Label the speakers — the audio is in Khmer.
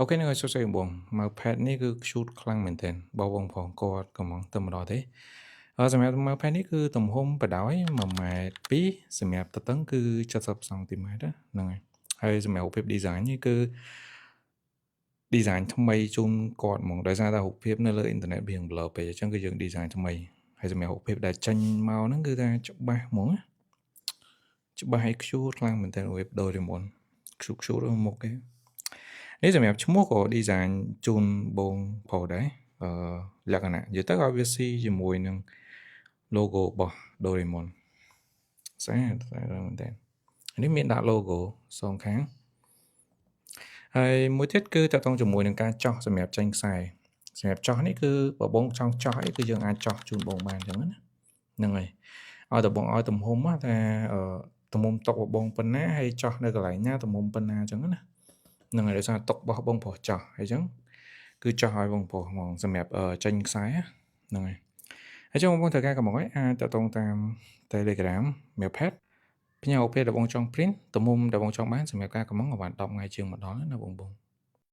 Speaker 1: OK ហ្នឹងហើយសួស្តីបង mousepad នេះគឺ cute ខ្លាំងមែនទែនបងបងផងគាត់កំងទៅមកដល់ទេអឺសម្រាប់ mousepad នេះគឺទំហំបដោយ1ម៉ែត្រ2សម្រាប់ទទឹងគឺ70សង់ទីម៉ែត្រហ្នឹងហើយហើយសម្រាប់រូបភាព design នេះគឺ design ថ្មីជូនគាត់ហ្មងដោយសារតែរូបភាពនៅលើអ៊ីនធឺណិតវា blur ពេកអញ្ចឹងគឺយើង design ថ្មីហើយសម្រាប់រូបភាពដែលចេញមកហ្នឹងគឺថាច្បាស់ហ្មងណាច្បាស់ហើយ cute ខ្លាំងមែនទែនរូបភាព Doraemon cute cute មុខគេនេះសម្រាប់ឈ្មោះក៏ design ជូនបងប្រុសដែរអឺលក្ខណៈនិយាយទៅឲ្យវាស៊ីជាមួយនឹង logo របស់ Doraemon ស្អាតស្អាតមែនទែននេះមានដាក់ logo សងខាងហើយមួយទៀតគឺតកតងជាមួយនឹងការចោះសម្រាប់ចេញខ្សែសម្រាប់ចោះនេះគឺបើបងចង់ចោះអីគឺយើងអាចចោះជូនបងបានអញ្ចឹងណាហ្នឹងហើយឲ្យតែបងឲ្យទំហំថាទំហំតុករបស់បងប៉ុណ្ណាហើយចោះនៅកន្លែងណាទំហំប៉ុណ្ណាអញ្ចឹងណាហ្នឹងហើយដោយសារតុករបស់បងប្រុសចោះហើយអញ្ចឹងគឺចោះឲ្យបងប្រុសហ្មងសម្រាប់ចេញខ្សែហ្នឹងហើយហើយចុះបងប្អូនត្រូវការកំងអាចតតងតាម Telegram Mailpad ផ្ញើរូបភាពដែលបងចង់ print ទំហំដែលបងចង់បានសម្រាប់ការកំងឲ្យបាន10ថ្ងៃជាងមកដល់ណាបងបង។